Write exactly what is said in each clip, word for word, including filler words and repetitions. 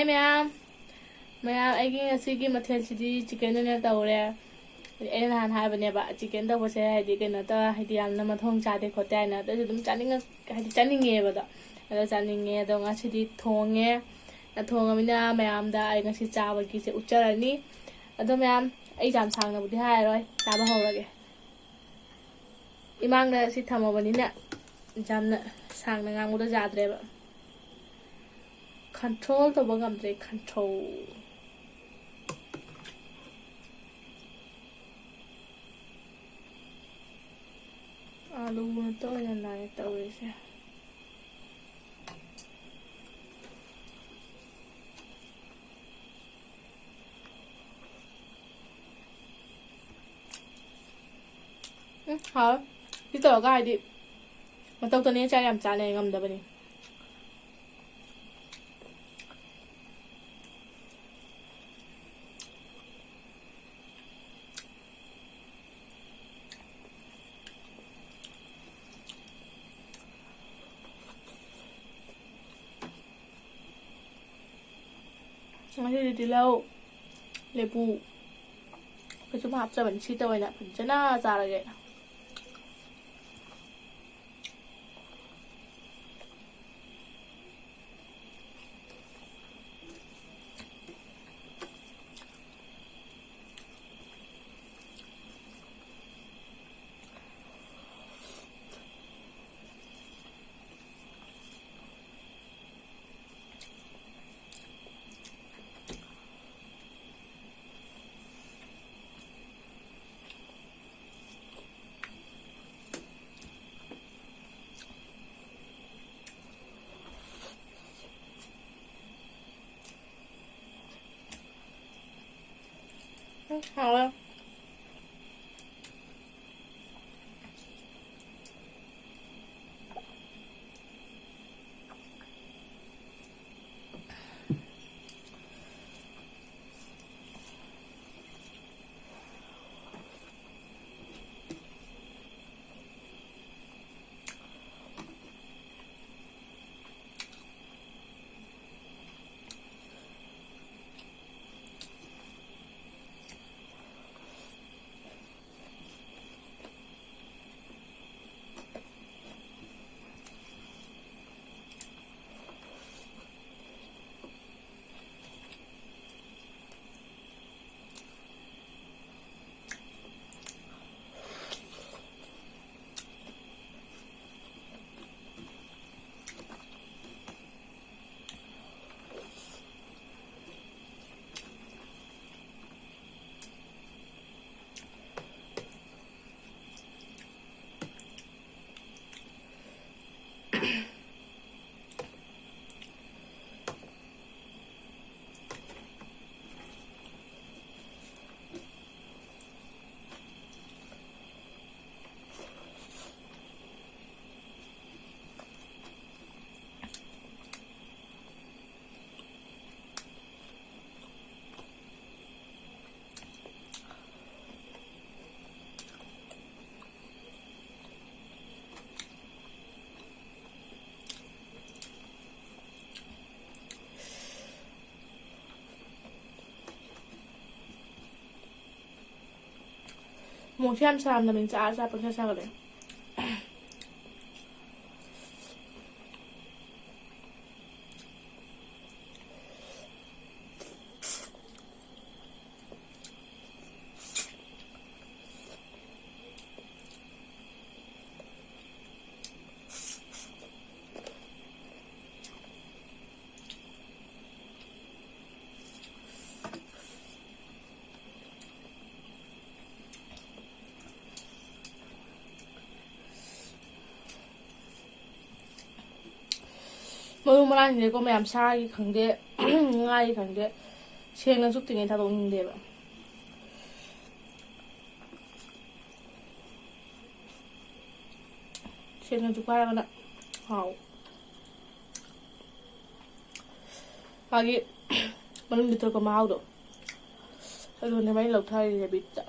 ꯃꯌꯥꯝ, ꯃꯌꯥꯝ, ꯑꯩꯒꯤ ꯉꯁꯤꯒꯤ ꯃꯊꯦꯜꯁꯤꯗꯤ chicken ꯑꯣꯏꯅ ꯇꯧꯔꯦ꯫ ꯑꯩꯅ ꯅꯍꯥꯟ ꯍꯥꯏꯕꯅꯦꯕ, chicken ꯇꯧꯕꯁꯦ ꯍꯥꯏꯗꯤ ꯀꯩꯅꯣ ꯇꯧ-, ꯍꯥꯏꯗꯤ ꯌꯥꯝꯅ ꯃꯊꯣꯡ ꯆꯥꯗꯦ ꯈꯣꯠꯇꯦ ꯍꯥꯏꯅ, ꯑꯗꯨꯁꯨ ꯑꯗꯨꯝ ꯆꯥꯅꯤꯡꯉ-, ꯍꯥꯏꯗꯤ ꯆꯥꯅꯤꯡꯉꯦꯕꯗꯣ꯫ ꯑꯗꯣ ꯆꯥꯅꯤꯡꯉꯦ, ꯑꯗꯣ ꯉꯁꯤꯗꯤ ꯊꯣꯡꯉꯦ꯫ ꯊꯣꯡꯉꯃꯤꯅ ꯃꯌꯥꯝꯗ ꯑꯩ ꯉꯁꯤ ꯆꯥꯕꯒꯤꯁꯦ ꯎꯠꯆꯔꯅꯤ꯫ ꯑꯗꯣ ꯃꯌꯥꯝ, ꯑꯩ ꯌꯥꯝ ꯁꯥꯡꯅꯕꯨꯗꯤ ꯍꯥꯏꯔꯔꯣꯏ, ꯆꯥꯕ ꯍꯧꯔꯒꯦ꯫ ꯏꯃꯥꯡꯗ ꯁꯤ ꯊꯝꯃꯕꯅꯤꯅ ꯌꯥꯝꯅ ꯁꯥꯡꯅ ꯉꯥꯡꯕꯗꯣ ꯌꯥꯗ꯭ꯔꯦꯕ꯫ Control ꯇꯧꯕ ꯉꯝꯗ꯭ꯔꯦ, control꯫ ꯑꯥꯂꯨ ꯉꯥꯛꯇ ꯑꯣꯏꯅ ꯅꯥꯏ ꯇꯧꯔꯤꯁꯦ꯫ ꯎꯝ, ꯍꯥꯎꯋꯦ꯫ ꯁꯤ ꯇꯧꯔꯒ ꯍꯥꯏꯗꯤ ꯃꯇꯧ ꯇꯧꯅꯤ ꯆꯥꯛ ꯌꯥꯝ ꯆꯥꯅꯦ ꯉꯝꯗꯕꯅꯤ꯫ ꯉꯁꯤꯗꯤ ꯇꯤꯜꯍꯧ, ꯂꯦꯕꯨ, ꯀꯩꯁꯨꯝ ꯍꯥꯞꯆꯕꯅꯤ꯫ ꯁꯤꯗ ꯑꯣꯏꯅ ꯐꯖꯅ ꯆꯥꯔꯒꯦ꯫ ꯎꯝ, ꯍꯥꯎꯋꯦ꯫ ꯃꯣꯔꯣꯛꯁꯦ ꯌꯥꯝ ꯁꯥꯔꯝꯗꯕꯅꯤ, ꯆꯥ ꯆꯥ ꯄꯪꯆꯥ ꯆꯥꯒꯠꯂꯦ꯫ ꯃꯔꯨ ꯃꯔꯥꯡꯁꯤꯡꯁꯦꯀꯣ ꯃꯌꯥꯝ, ꯁꯥꯒꯤ ꯈꯪꯗꯦ, ꯉꯥꯒꯤ ꯈꯪꯗꯦ, ꯁꯦꯡꯅ ꯆꯨꯞꯇ꯭ꯔꯤꯉꯩ ꯊꯥꯗꯣꯛꯅꯤꯡꯗꯦꯕ꯫ ꯁꯦꯡꯅ ꯆꯨꯞꯈꯥꯏꯔꯒꯅ ꯍꯥꯎ꯫ ꯃꯥꯒꯤ ꯃꯅꯨꯡꯗ ꯊꯣꯛꯄ ꯃꯍꯥꯎꯗꯣ, ꯑꯗꯨꯅꯦ ꯃꯩ ꯂꯧꯊꯔꯤꯁꯦ ꯕꯤꯠꯇ꯫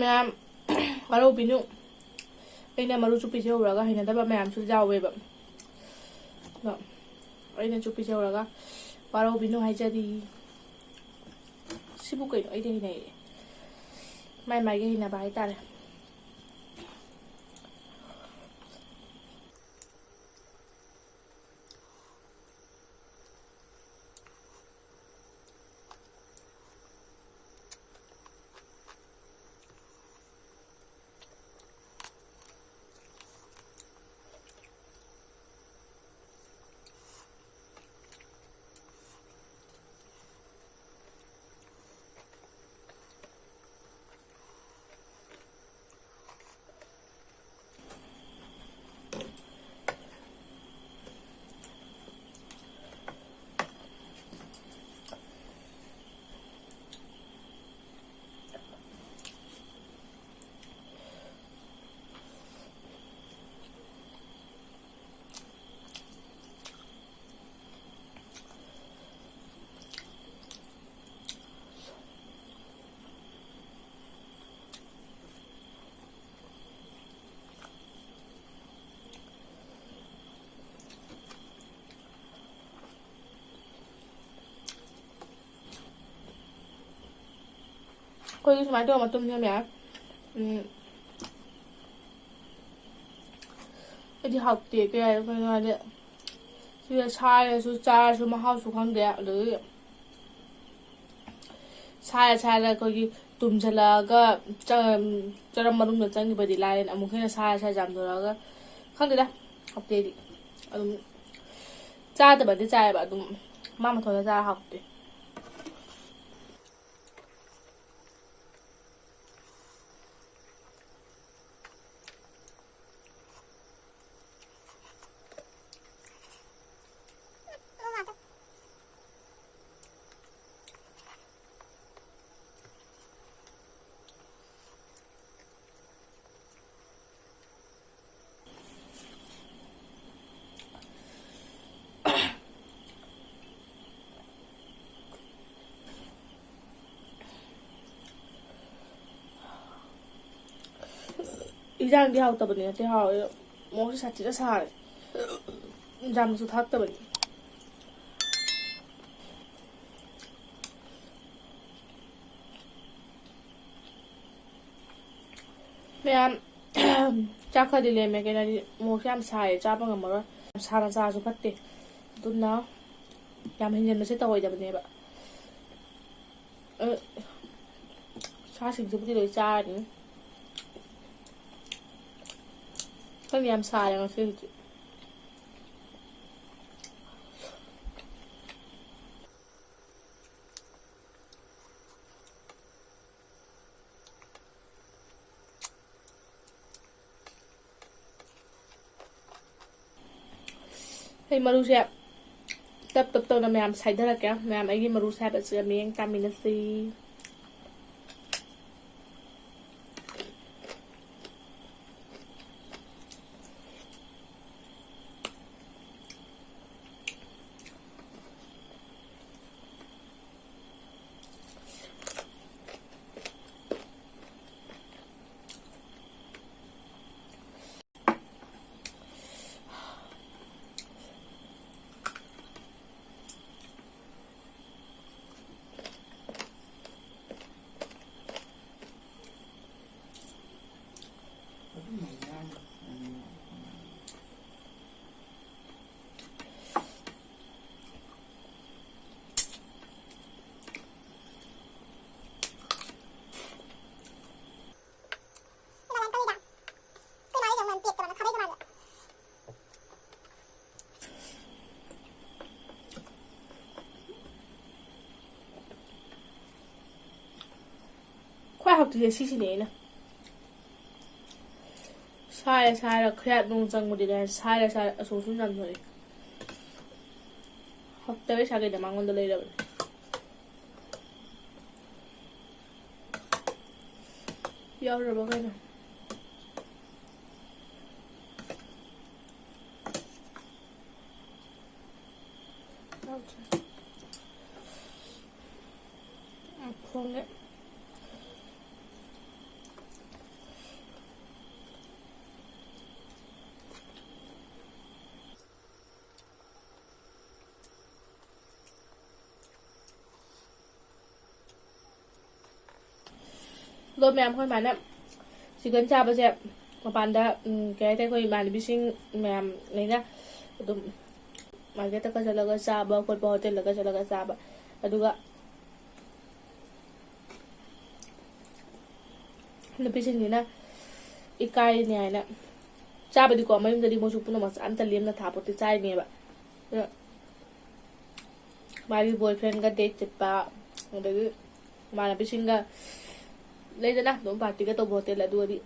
ꯃꯌꯥꯝ, ꯋꯥꯔꯧꯕꯤꯅꯨ꯫ ꯑꯩꯅ ꯃꯔꯨ ꯆꯨꯞꯄꯤꯁꯦ ꯎꯔꯒ ꯍꯩꯅꯗꯕ ꯃꯌꯥꯝꯁꯨ ꯌꯥꯎꯋꯦꯕ꯫ ꯑꯗꯣ ꯑꯩꯅ ꯆꯨꯞꯄꯤꯁꯦ ꯎꯔꯒ ꯋꯥꯔꯧꯕꯤꯅꯨ ꯍꯥꯏꯖꯔꯤ꯫ ꯁꯤꯕꯨ ꯀꯩꯅꯣ? ꯑꯩꯗꯤ ꯍꯩꯅꯩꯌꯦ꯫ ꯃꯥꯏ ꯃꯥꯏꯒꯤ ꯍꯩꯅꯕ ꯍꯥꯏꯇꯥꯔꯦ꯫ ꯑꯩꯈꯣꯏꯒꯤ ꯁꯨꯃꯥꯏꯅ ꯇꯧꯔ ꯃꯇꯨꯝ ꯁꯦꯝꯕ ꯌꯥꯏ꯫ ꯎꯝ꯫ ꯑꯩꯗꯤ ꯍꯥꯎꯇꯦ, ꯀꯩ ꯍꯥꯏꯅꯣ ꯈꯪꯗꯦ꯫ ꯁꯤꯗ ꯁꯥꯏꯔꯁꯨ ꯆꯥꯔꯁꯨ ꯃꯍꯥꯎꯁꯨ ꯈꯪꯗꯦ꯫ ꯑꯗꯨꯗꯒꯤ ꯁꯥꯏꯔ ꯁꯥꯏꯔ ꯑꯩꯈꯣꯏꯒꯤ ꯇꯨꯝꯁꯤꯜꯂꯛꯑꯒ ꯆ-, ꯆꯔꯝ ꯃꯅꯨꯡꯗ ꯆꯪꯈꯤꯕꯗꯤ ꯂꯥꯏꯔꯦꯅ ꯑꯃꯨꯛ ꯍꯦꯟꯅ ꯁꯥꯏꯔ ꯁꯥꯏꯔ ꯆꯥꯝꯊꯣꯔꯛꯑꯒ ꯈꯪꯗꯦꯗ, ꯍꯥꯎꯇꯦ ꯑꯩꯗꯤ꯫ ꯑꯗꯨꯝ ꯆꯥꯗꯕꯗꯤ ꯆꯥꯏꯌꯦꯕ, ꯑꯗꯨꯝ ꯃꯥ ꯃꯊꯣꯟꯗ ꯆꯥꯔ ꯍꯥꯎꯇꯦ꯫ ꯏꯟꯖꯥꯡꯗꯤ ꯍꯥꯎꯇꯕꯅꯤ ꯅꯠꯇꯦ, ꯍꯥꯎꯋꯦ꯫ ꯃꯣꯔꯣꯛꯁꯦ ꯁꯥꯊꯤꯅ ꯁꯥꯔꯦ꯫ ꯌꯥꯝꯅꯁꯨ ꯊꯥꯛꯇꯕꯅꯤ꯫ ꯃꯌꯥꯝ ꯆꯥꯛ ꯈꯔꯗꯤ ꯂꯦꯝꯃꯦ, ꯀꯩꯅꯣꯗꯤ ꯃꯣꯔꯣꯛꯁꯦ ꯌꯥꯝ ꯁꯥꯏꯌꯦ, ꯆꯥꯕ ꯉꯝꯃꯔꯣꯏ꯫ ꯌꯥꯝ ꯁꯥꯅ ꯆꯥꯔꯁꯨ ꯐꯠꯇꯦ, ꯑꯗꯨꯅ ꯌꯥꯝ ꯍꯦꯟꯖꯟꯕꯁꯦ ꯇꯧꯔꯣꯏꯗꯕꯅꯦꯕ꯫ ꯑ, ꯁꯥꯁꯤꯡꯁꯤꯕꯨꯗꯤ ꯂꯣꯏ ꯆꯥꯔꯅꯤ꯫ ꯈꯪꯗꯦ, ꯌꯥꯝ ꯁꯥꯔꯦ ꯉꯁꯤ ꯍꯧꯖꯤꯛ꯫ ꯑꯩ ꯃꯔꯨꯁꯦ ꯇꯞ ꯇꯞ ꯇꯧꯅ ꯃꯌꯥꯝ ꯁꯥꯏꯊꯔꯛꯀꯦ꯫ ꯃꯌꯥꯝ ꯑꯩꯒꯤ ꯃꯔꯨ ꯁꯥꯏꯕꯁꯤꯒ ꯃꯤꯠꯌꯦꯡ ꯇꯥꯃꯤꯟꯅꯁꯤ꯫ ꯈ꯭ꯋꯥꯏ ꯍꯥꯎꯇ꯭ꯔꯤꯁꯦ ꯁꯤꯁꯤꯅꯦ ꯑꯩꯅ꯫ ꯁꯥꯏꯔ ꯁꯥꯏꯔ ꯈꯌꯥꯠ ꯅꯨꯡ ꯆꯪꯕꯗꯤ ꯂꯥꯏꯔ, ꯁꯥꯏꯔ ꯁꯥꯏꯔ ꯑꯁꯣꯝꯁꯨ ꯌꯥꯝ ꯊꯣꯛꯑꯦ꯫ ꯍꯥꯎꯇꯕꯩ ꯁꯥꯒꯩꯗ ꯃꯉꯣꯟꯗ ꯂꯩꯔꯕꯅꯦ꯫ ꯌꯥꯎꯔꯕ ꯀꯩꯅꯣ? ꯌꯥꯎꯗ꯭ꯔꯦ꯫ ꯐꯣꯡꯉꯦ꯫ ꯑꯗꯣ ꯃꯌꯥꯝ, ꯑꯩꯈꯣꯏ ꯃꯥꯅ ꯆꯤꯛꯀꯟ ꯆꯥꯕꯁꯦ ꯃꯄꯥꯟꯗ, ꯎꯝ, ꯀꯩ ꯍꯥꯏꯇꯥꯔꯦ, ꯑꯩꯈꯣꯏ ꯏꯃꯥꯟꯅꯕꯤꯁꯤꯡ ꯃꯌꯥꯝ ꯂꯩꯅ ꯑꯗꯨꯝ ꯃꯥꯔꯀꯦꯠꯇꯒ ꯆꯠꯂꯒ ꯆꯥꯕ ꯈꯣꯠꯄ, ꯍꯣꯇꯦꯜꯗꯒ ꯆꯠꯂꯒ ꯆꯥꯕ, ꯑꯗꯨꯒ ꯅꯨꯄꯤꯁꯤꯡꯁꯤꯅ ꯏꯀꯥꯏꯅꯤ ꯍꯥꯏꯅ ꯆꯥꯕꯗꯤꯀꯣ, ꯃꯌꯨꯝꯗꯗꯤ ꯃꯣꯏꯁꯨ ꯄꯨꯝꯅꯃꯛ ꯑꯝꯇ ꯂꯦꯝꯅ ꯊꯥꯄꯣꯠꯇꯤ ꯆꯥꯏꯅꯦꯕ꯫ ꯑꯗꯣ ꯃꯥꯒꯤ ꯕꯣꯏ ꯐ꯭ꯔꯦꯟꯒ ꯗꯦꯠ ꯆꯠꯄ, ꯑꯗꯒꯤ ꯏꯃꯥꯟꯅꯕꯤꯁꯤꯡꯒ ꯂꯩꯗꯅ ꯑꯗꯨꯝ ꯄꯥꯔꯇꯤꯒ ꯇꯧꯕ ꯍꯣꯇꯦꯜ, ꯑꯗꯨꯒꯗꯤ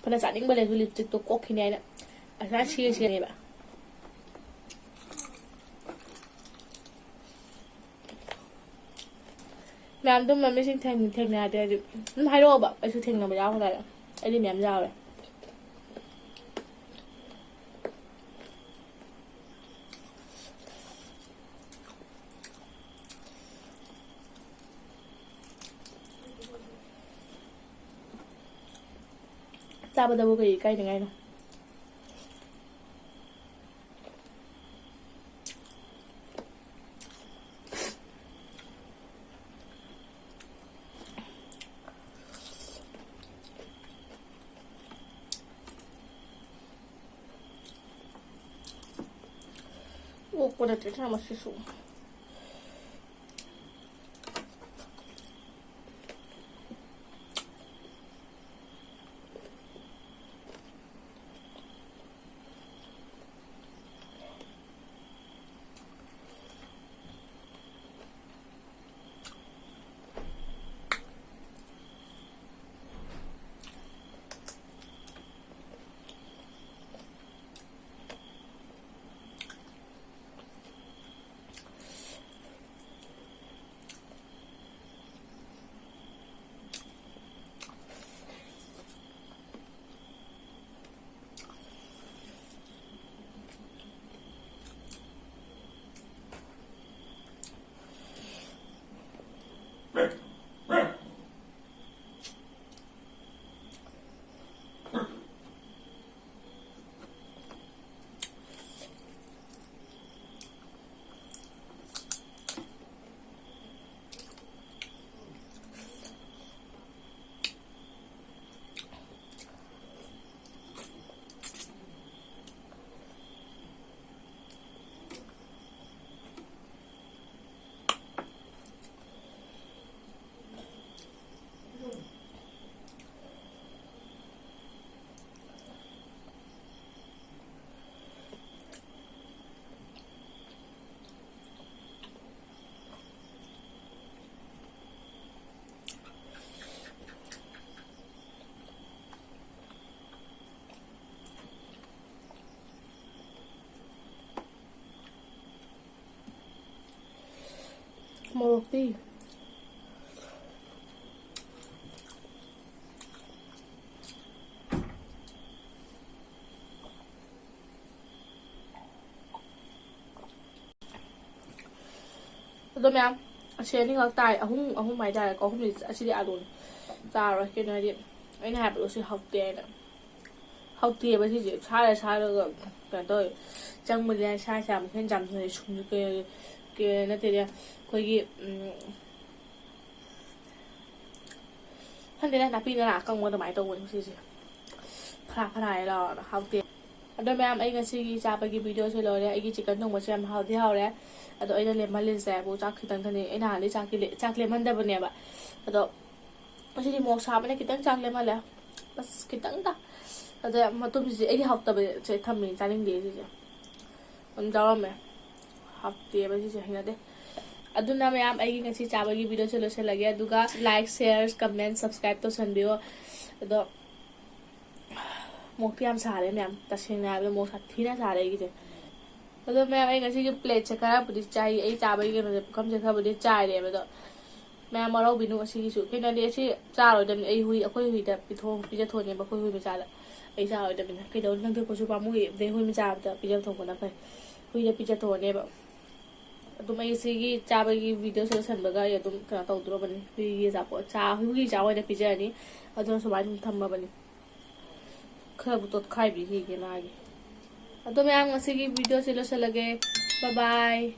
ꯐꯅ ꯆꯥꯅꯤꯡꯕ ꯂꯩꯔꯁꯨ ꯂꯤꯞꯁꯇꯤꯛꯇꯣ ꯀꯣꯛꯈꯤꯅꯤ ꯍꯥꯏꯅ ꯑꯁꯥ ꯁꯤꯔ ꯁꯤꯔꯅꯦꯕ꯫ ꯃꯌꯥꯝ ꯑꯗꯨꯝ ꯃꯃꯤꯁꯤꯡ ꯊꯦꯡ-, ꯊꯦꯡꯅꯔꯗꯤ ꯍꯥꯏꯗꯤ ꯑꯗꯨꯝ ꯍꯥꯏꯔꯛꯑꯣꯕ, ꯑꯩꯁꯨ ꯊꯦꯡꯅꯕ ꯌꯥꯎꯈ꯭ꯔꯦ꯫ ꯑꯩꯗꯤ ꯃꯌꯥꯝ ꯌꯥꯎꯔꯦ꯫ ꯆꯥꯕꯗꯕꯨ ꯀꯩ ꯏꯀꯥꯏꯅꯤꯡꯉꯥꯏꯅꯣ? ꯑꯣꯛꯄ ꯅꯠꯇꯦ ꯃꯁꯤꯁꯨ꯫ ꯃꯣꯔꯣꯛꯇꯤ꯫ ꯑꯗꯣ ꯃꯌꯥꯝ, ꯑꯁꯤ ꯑꯅꯤꯈꯛ ꯇꯥꯏ, ꯑꯍꯨꯝ, ꯑꯍꯨꯝ ꯍꯥꯏꯇꯥꯔꯦꯀꯣ, ꯑꯍꯨꯝꯗꯤ ꯑꯁꯤꯗꯤ ꯑꯥꯂꯨꯅꯤ, ꯆꯥꯔꯣꯏ꯫ ꯀꯩꯅꯣ ꯍꯥꯏꯗꯤ, ꯑꯩꯅ ꯍꯥꯏꯕꯗꯣ ꯁꯤ ꯍꯥꯎꯇꯦ ꯍꯥꯏꯅ꯫ ꯍꯥꯎꯇꯦꯕ ꯁꯤꯁꯦ, ꯁꯥꯔ ꯁꯥꯔꯒ ꯀꯩꯅꯣ ꯇꯧꯋꯦ꯫ ꯆꯪꯕꯗꯤ ꯌꯥꯏ, ꯁꯥ ꯁꯥ ꯃꯈꯦꯟ ꯌꯥꯝ ꯊꯣꯛꯑꯦ꯫ ꯁꯨꯝꯁꯨ ꯀꯩ-, ꯀꯩ ꯅꯠꯇꯦꯗ, ꯑꯩꯈꯣꯏꯒꯤ, ꯎꯝ, ꯈꯪꯗꯦꯗ, ꯅꯥꯄꯤ ꯅꯔꯥ ꯑꯀꯪꯕ ꯑꯗꯨꯃꯥꯏꯅ ꯇꯧꯕꯅꯤ ꯁꯤꯁꯦ꯫ ꯐꯔꯥ ꯐꯔꯥ ꯍꯥꯏ ꯂꯥꯎꯔꯒ ꯍꯥꯎꯇꯦ꯫ ꯑꯗꯣ ꯃꯌꯥꯝ, ꯑꯩ ꯉꯁꯤꯒꯤ ꯆꯥꯕꯒꯤ ꯚꯤꯗꯤꯑꯣꯁꯦ ꯂꯣꯏꯔꯦ꯫ ꯑꯩꯒꯤ ꯆꯤꯛꯀꯟ ꯊꯣꯡꯕꯁꯦ ꯌꯥꯝ ꯍꯥꯎꯗꯤ ꯍꯥꯎꯔꯦ꯫ ꯑꯗꯣ ꯑꯩꯅ ꯂꯦꯝꯍꯜꯂꯤꯁꯦ ꯍꯥꯏꯕꯨ, ꯆꯥꯛ ꯈꯤꯇꯪ ꯊꯅꯤ꯫ ꯑꯩ ꯅꯍꯥꯟꯗꯩ ꯆꯥꯛꯇꯤ ꯂꯦ-, ꯆꯥꯛ ꯂꯦꯝꯍꯟꯗꯕꯅꯦꯕ꯫ ꯑꯗꯣ ꯉꯁꯤꯗꯤ ꯃꯣꯔꯣꯛ ꯁꯥꯕꯅ ꯈꯤꯇꯪ ꯆꯥꯛ ꯂꯦꯝꯍꯜꯂꯦ꯫ ꯑꯁ, ꯈꯤꯇꯪꯗ꯫ ꯑꯗ ꯃꯇꯨꯝꯁꯤꯗꯤ ꯑꯩꯗꯤ ꯍꯥꯎꯇꯕꯁꯦ ꯊꯝꯃꯤ, ꯆꯥꯅꯤꯡꯗꯦ ꯁꯤꯁꯦ꯫ ꯑꯗꯨꯝ ꯆꯥꯔꯝꯃꯦ꯫ ꯍꯥꯎꯇꯦꯕ ꯁꯤꯁꯦ, ꯍꯩꯅꯗꯦ꯫ ꯑꯗꯨꯅ ꯃꯌꯥꯝ, ꯑꯩꯒꯤ ꯉꯁꯤ ꯆꯥꯕꯒꯤ ꯚꯤꯗꯤꯑꯣꯁꯦ ꯂꯣꯏꯁꯤꯜꯂꯒꯦ꯫ ꯑꯗꯨꯒ like, share, comment, subscribe ꯇꯧꯁꯟꯕꯤꯌꯣ꯫ ꯑꯗꯣ ꯃꯣꯔꯣꯛꯇꯤ ꯌꯥꯝ ꯁꯥꯔꯦ ꯃꯌꯥꯝ, ꯇꯁꯦꯡꯅ ꯍꯥꯏꯕꯗ ꯃꯣꯔꯣꯛ ꯁꯥꯊꯤꯅ ꯁꯥꯔꯦ ꯑꯩꯒꯤꯁꯦ꯫ ꯑꯗꯣ ꯃꯌꯥꯝ, ꯑꯩ ꯉꯁꯤꯒꯤ ꯄ꯭ꯂꯦꯠꯁꯦ ꯈꯔꯕꯨꯗꯤ ꯆꯥꯏ, ꯑꯩ ꯆꯥꯕꯒꯤ ꯀꯩꯅꯣꯁꯦ, ꯄꯨꯈꯝꯁꯦ ꯈꯔꯕꯨꯗꯤ ꯆꯥꯏꯔꯦꯕ꯫ ꯑꯗꯣ ꯃꯌꯥꯝ ꯋꯥꯔꯧꯕꯤꯅꯨ ꯉꯁꯤꯒꯤꯁꯨ꯫ ꯀꯩꯅꯣꯗꯤ ꯑꯁꯤ ꯆꯥꯔꯣꯏꯗꯕꯅꯤ꯫ ꯑꯩ ꯍꯨꯏ, ꯑꯩꯈꯣꯏ ꯍꯨꯏꯗ ꯄꯤꯊꯣꯛ-, ꯄꯤꯖꯊꯣꯛꯑꯅꯦꯕ, ꯑꯩꯈꯣꯏ ꯍꯨꯏ ꯃꯆꯥꯗ꯫ ꯑꯩ ꯆꯥꯔꯣꯏꯗꯕꯅꯤ꯫ ꯀꯩꯗꯧꯅꯤ? ꯅꯪ ꯊꯣꯛꯄꯁꯨ ꯄꯥꯝꯃꯨꯏ꯫ ꯑꯗꯩ ꯍꯨꯏ ꯃꯆꯥꯗ ꯄꯤꯖꯊꯣꯛꯄꯅ ꯐꯩ꯫ ꯍꯨꯏꯗ ꯄꯤꯖꯊꯣꯛꯑꯅꯦꯕ꯫ ꯑꯗꯨꯝ ꯑꯩ ꯁꯤꯒꯤ ꯆꯥꯕꯒꯤ ꯚꯤꯗꯤꯑꯣꯁꯦ ꯂꯣꯏꯁꯟꯕꯒ ꯑꯩ ꯑꯗꯨꯝ ꯀꯩꯅꯣ ꯇꯧꯗꯣꯔꯕꯅꯤ꯫ ꯍꯨꯏꯒꯤ ꯑꯆꯥꯄꯣꯠ ꯆꯥ-, ꯍꯨꯏꯒꯤ ꯆꯥ ꯑꯣꯏꯅ ꯄꯤꯖꯔꯅꯤ꯫ ꯑꯗꯨꯅ ꯁꯨꯃꯥꯏꯅ ꯑꯗꯨꯝ ꯊꯝꯃꯕꯅꯤ꯫ ꯈꯔꯕꯨ ꯇꯣꯠꯈꯥꯏꯕꯤꯈꯤꯒꯦ ꯃꯥꯒꯤ꯫ ꯑꯗꯣ ꯃꯌꯥꯝ, ꯉꯁꯤꯒꯤ ꯚꯤꯗꯤꯑꯣꯁꯦ ꯂꯣꯏꯁꯤꯜꯂꯒꯦ꯫ Bye bye꯫